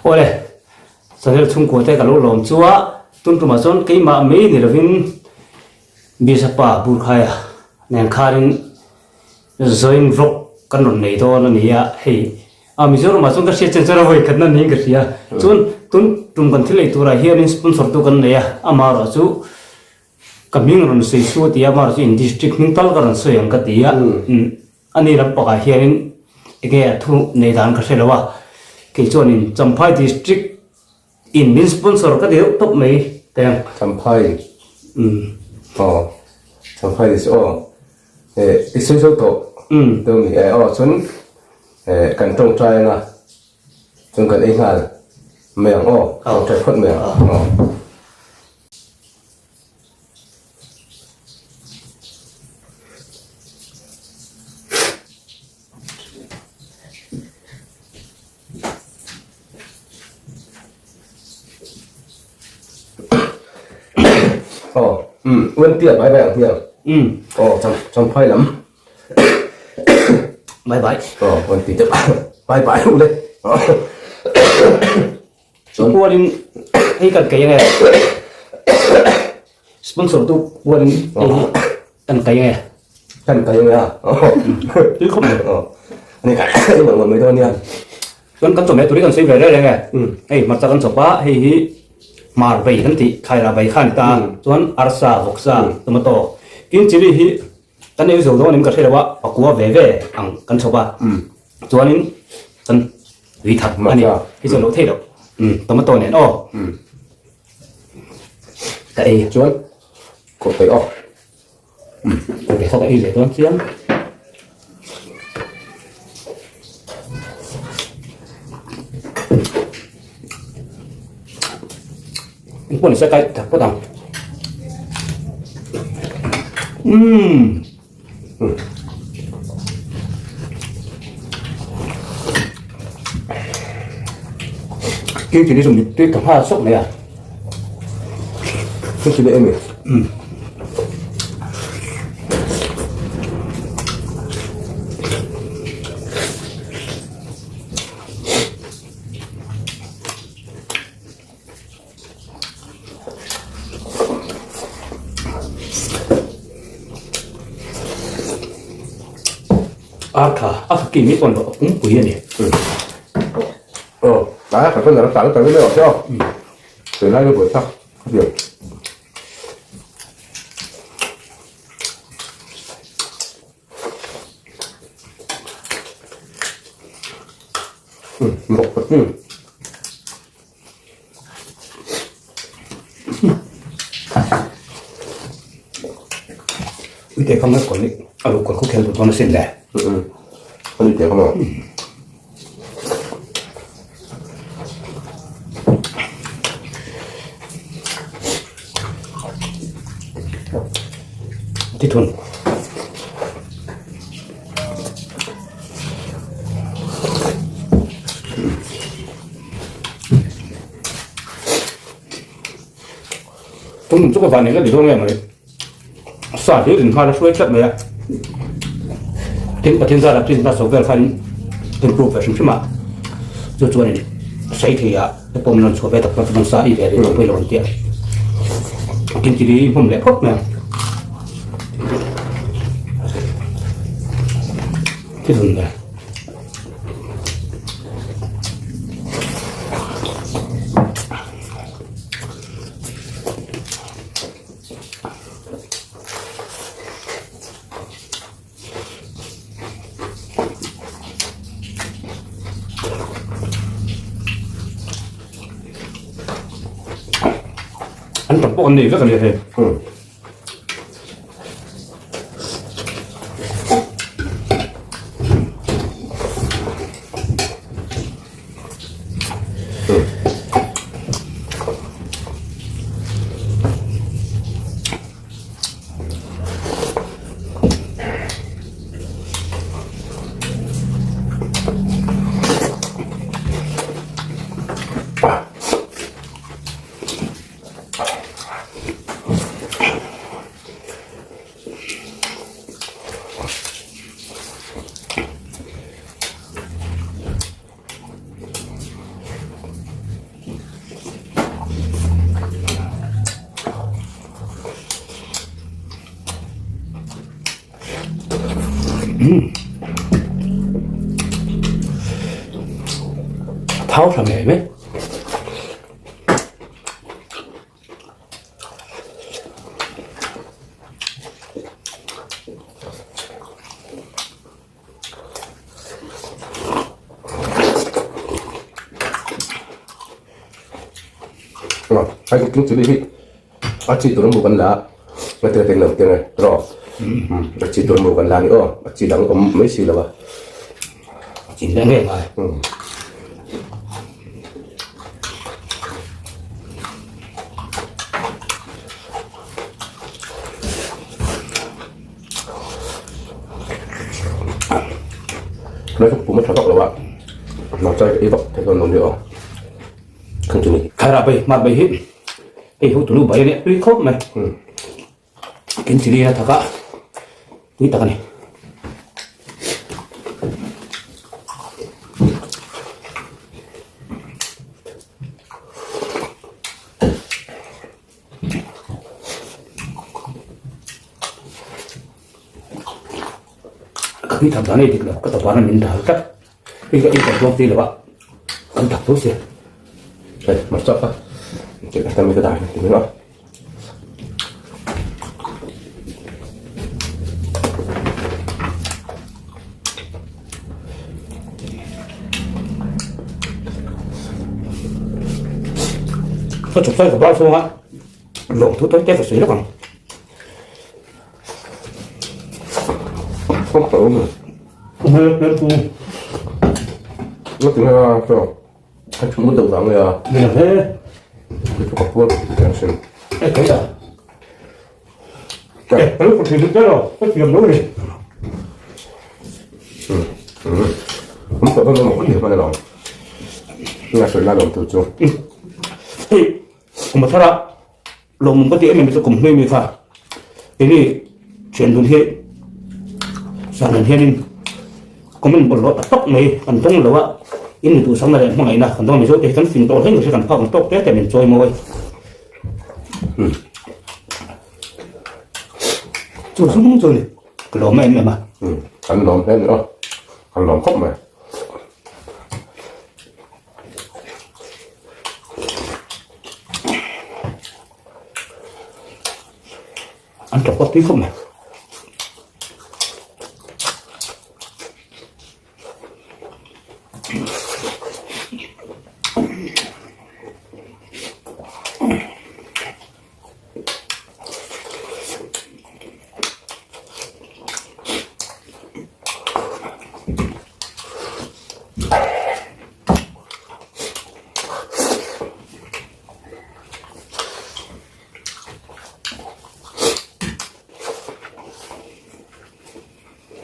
Awle, Chanel chhungkua te ka lo lawm chu a, tun tumah chuan keimah mai ni lovin Bishop-a Burkhaia nen khanin Joint vlog kan rawn nei dawn a ni a, hei a Mizoramah chuan ka hriat chian chuan a vawi khatna niin ka hria. Chuan tun tum kan thil ei turah hianin sponsor tu kan nei a, amaherawh chu ka hming rawn sawi chu a ti a, amaherawh chu in district hming tal ka rawn sawi ang ka ti a, a ni lam pakah hianin enge a thu nei dan ka hre lo a, kei chuanin Champhai district In min sponsor ka ti deuh tawp mai teng. Champhai aw Champhai ni chu aw eh i sawi zo tawh deuh ni eh aw chuan eh kan tawngtai anga chuan kan ei nghal mai ang aw tawngtai phawt mai ang aw. Aw umm Uantia bai bai ang hmiang umm aw cham champhai lam bai bai aw Uanti te bai bai u le chuan kualin hei kan kei ange sponsor tu kualin hei hi kan kei ange kan kei ange a tui khawp mai aw ani i ngawih ngawih mai dawn nia chuan kan chawhmeh turi kan sawi ve reng reng e hei hmarcha kan chawp a hei hi hmar bai kan tih thlaira bai kha a ni ta chuan arsa vawksa tomato tin chilli hi kan ei zo dawn em ka hre lo a pakua ve ve ang kan chawp a chuanin kan Tui that a ni. Hi chuan loh theih loh. Umm tomato nen aw. Umm. Ka ei. Chuan kawh peih aw. Umm kawh peih kha ka ei leh dawn chiang. Engpawh ni se kai that phawt ang. Umm. Kim chi ni chu tui ka nghal sawk mai a. Kim chi ni em Um. Ar tha a ki mi pawn a pum pui a ni. Ờ, đấy, phải phân là nó tặng cái này chứ không? Từ nay nó buổi sau, không được. Ừ, một ừ. Ui te kham na kawlh a lu kawlh khu khel duh dawn asin le. Ui te kham a. Ti thun. Tum chu ka van eng a ti dawn nge mai. Sa hlir in hma la hruai tlat mai a. Tin Pathian zara Christmas zo vel khan improve ve hrim hrim a. Chu chuan in sawi thei a te pawh min rawn chhuah ve tak tak chuan sa i ve rin pawh i lo an tia. Tin tili hmawm leh phawt mai a. Thil hun ve. An tam pawh an nei vek a ni hei. A thau tha ngei mai. Ai king chili hi a chi tur mu kan la a te te lo te nge ro a chi tur mu kan la ni aw a chi dang awm mai si lo a chi dang nge ngai Lai chu pum a tha vak lo a, hna chai ka ei vak thei dawn lo nia aw. Khang chu ni. Khaira bai hmat bai hi hei ho tunu bai a nia tui khawp mai. Kin chili a thak a tui tak a ni. Ka tui thak dan a dik lo, ka tawp an min dal tlat. Hei ka ei tawp si lo a, kan thak tho sia. Hei, hmarcha kha tih ka tam ka dah ti mai a. Ka chawp sai ka bar chhung a, lawm thu tawi te ka sawi lawk ang. Không phải mà. Nó tính là sao? Anh chúng muốn đầu vàng này à? Nè thế. Cái chỗ cặp vuông thì anh xem. Ê cái à? Ê, cái lúc còn thì được cái rồi, có chuyện nữa đi. Ừ. Ừ. Không có đâu mà có nhiều mà nó. Là sợi la đồng từ chỗ. Ê, mà thật ra Lawmawm ka ti em em chu kum hmui mi kha keini thian dun hi zan an hianin comment bawlhhlawh tak tak mai kan dawng lo a, in mi duhsakna leh hmangaihna kan dawng a mizo te hi kan fing tawh hleng hre kan phak ang tawk te te min chawi mawi chu zung chu ni ka lawm em em a. Kan lawm hle a ni aw, kan lawm khawp mai. An tawp a tui khawp mai.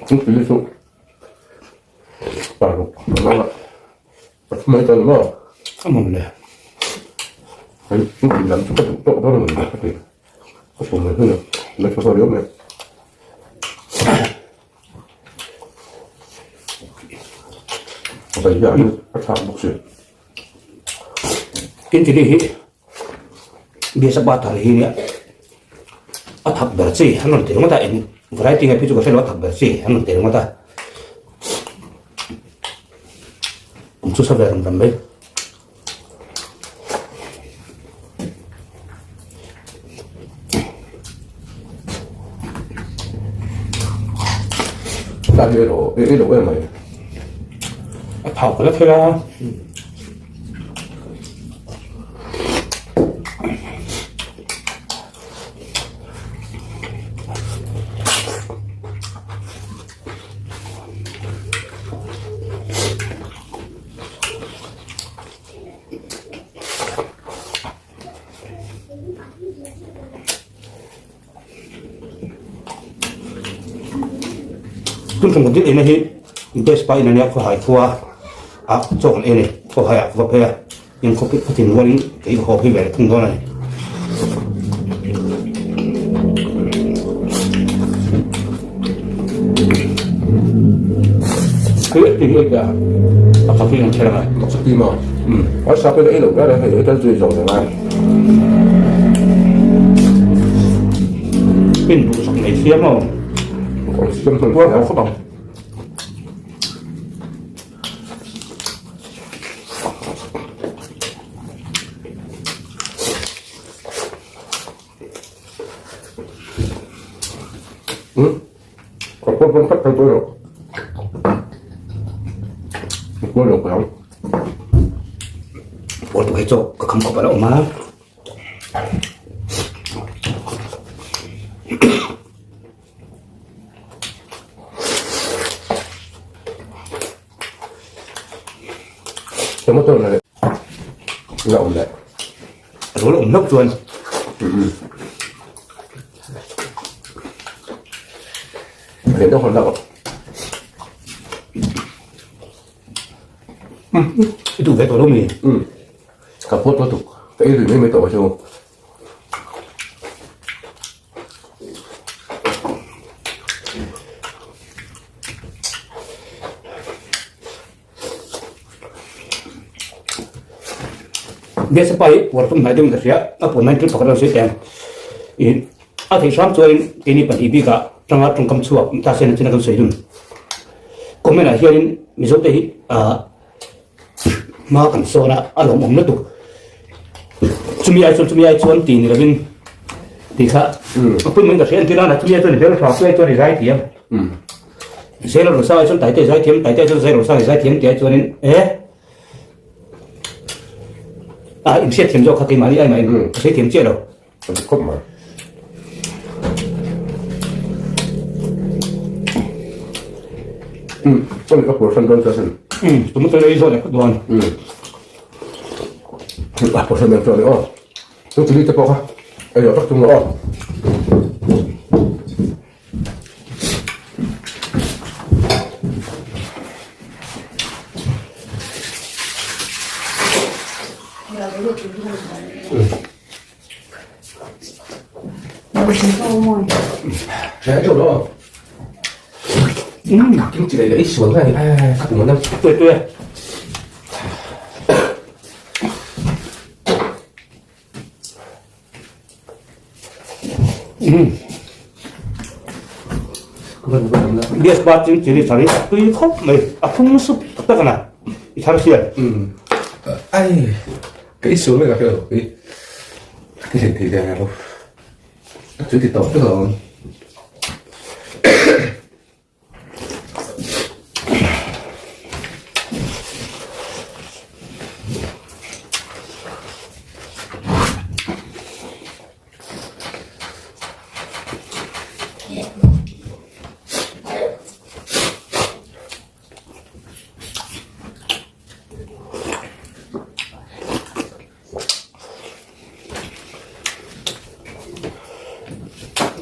Thingpui chu paruk a awm a, a thum mai chuan maw? A mawm le. Hei thingpui lam chu ka duh tawh dawn a ni ka ti. Ka pum mai hun a, la tha zawk riau mai. Tin chili hi biasa pa thar hi nia a thak ber chi an rawn ti ringawt a eng variety nge phei chu ka hre lo a thak ber chi an rawn ti ringawt a kum chu sa ve ram ram mai. A thau ka la thei a. Tun tum kan thil eina hi best pa in ania khawhai khua a chaw kan ei a ni khawhai ah ka va phei a in khawpui khawtin rualin kei ka haw phei ve leh thung dawn a ni. In duhsak mai siam aw. Puar khawp ang. Ka pawh pawn khat khat rawh. Ka pawh lo ka ang. Pawh tu hei chaw ka kham khawp a lo awm a. Tomato na leh la awm leh. A lo la awm hlauh chuan. Leh deuh hawn hlauh. I duh ve tawh lo mi? Ka pawt lutuk. Ka ei lui mai mai tawh a chu. Biasa pa hi puar tum hnai deuhin ka hria, a puan nain thil pakhat a rawn sawi teh ang. Ih a theih hram chuanin keini pahnih bikah tanga tawngkam chhuak ta sen a chin a kan sawi dun. Comment ah hianin Mizo te hi ah hma kan sawn a, a lawmawm lutuk. Chumi ai chuan chumi ai chuan tih ni lovin tih kha a pui mai ka hria entir a, chumi ai chuan i hmeltha, chumi ai chuan i zaithiam. Zero Rosa ai chuan Taite zaithiam, Taite ai chuan Zero Rosa zaithiam tih ai chuanin e a inhriatthiam zawk kha keimahni ai mahin ka hrethiam chiah lo. Ka ti khawp mai. Um, ka ka pawr hran dawn chuan sin. Um, tomato ei zawh leh phawt dawn. Um. A pawr hran dawn chuan aw. Chu chili te pawh kha ei loh tak chung lo aw. 对对。Gas ba ching chili thar hi a tui khawp mai a thlum sup tak tak a na i thar hriat. Ai ka i sual mai ka hre lo i ka hre thei der lo chu ti tawp vek lo ang.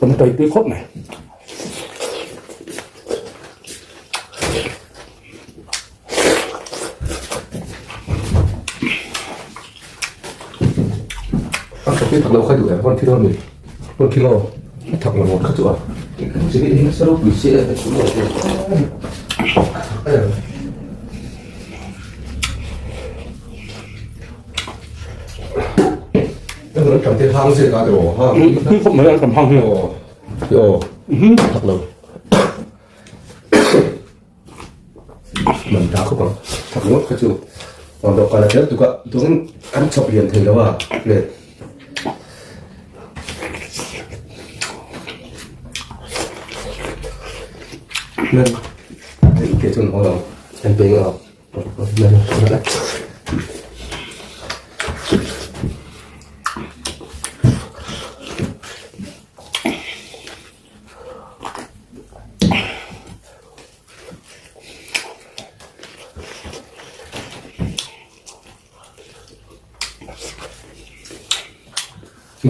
Kan tui tui khawp mai. A thak hi thak lo kha duh em rawn thi dawn mi rawn thi lo a thak lo kha chu a chili hi nasa ropui si a chu lo a Em tam te hang se ka te o ha. Khop mai an tam hang hi. O. Thak lo. Man ta khawp ang thak ngawt kha chu vang dawhkan a tel tuk a turin an chhawp lian thei lo a plate. Nan hei ke chuan haw lo an peng a nan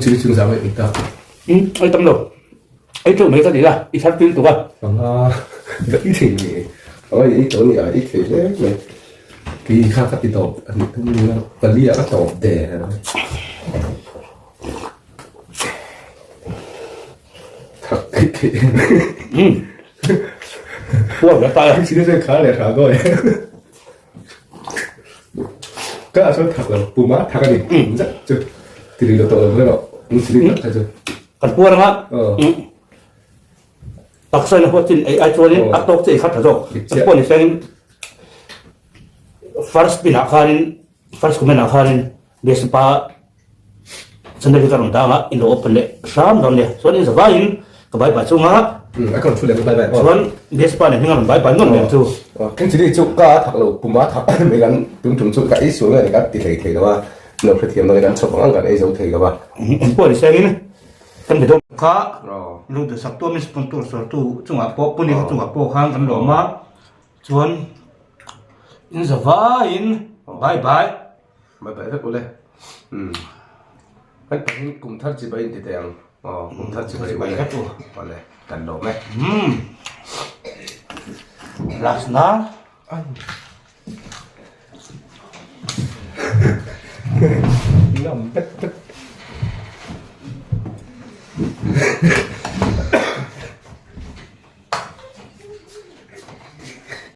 Chili chung zang ei ta. Ei tam lo. Ei teuh mai ka ti la, i thar pil tuk a. Anga ka i thei ni. Anga i tawh ni a i thei hle mai. Kei kha ka ti tawp a ni tum ni a pali ah ka tawp der. Thak thei thei em. Huam la ta. Chili chu kha leh hra dawi. Ka ah chuan thak lo puma thak a ni. Zat chu tiri lo tawh lo mai rawh. Chili tak kha chu. Kan puar anga. Taksa in a huat chin ei ai chuanin a tawk che ei kha tha zawk. Kan pawh ni sengin first pin ah khanin first comment ah khanin Biasa pa channel hi ka rawn dang a, in lo open leh hram dawn nia. Chuan in zavaiin ka bye bye chunga. A ka rawn thu leh bye bye aw. Chuan Vespa nen hming a rawn bye bye nawn leh ang chu. King chilli chu ka thak lo pum a thak mai kan tum tum chu ka ei sual nge ni kan ti hlei thei lo a, lo hrethiam lo kan chhawp ang ang kan ei zo thei lo a. Engpawh ni sengin kan be dawn. Kha lo duhsak tu min sponsor tu chungah pawh Pune kha chungah pawh khan kan lawm a, chuan in za vaiin bye bye. Bye bye vek ule. Umm. Kan pahin kum thar chibai in ti teh ang. Aw kum thar chibai ule. Awle kan lawm e. Umm. Last na. Ai. Ngam vek vek.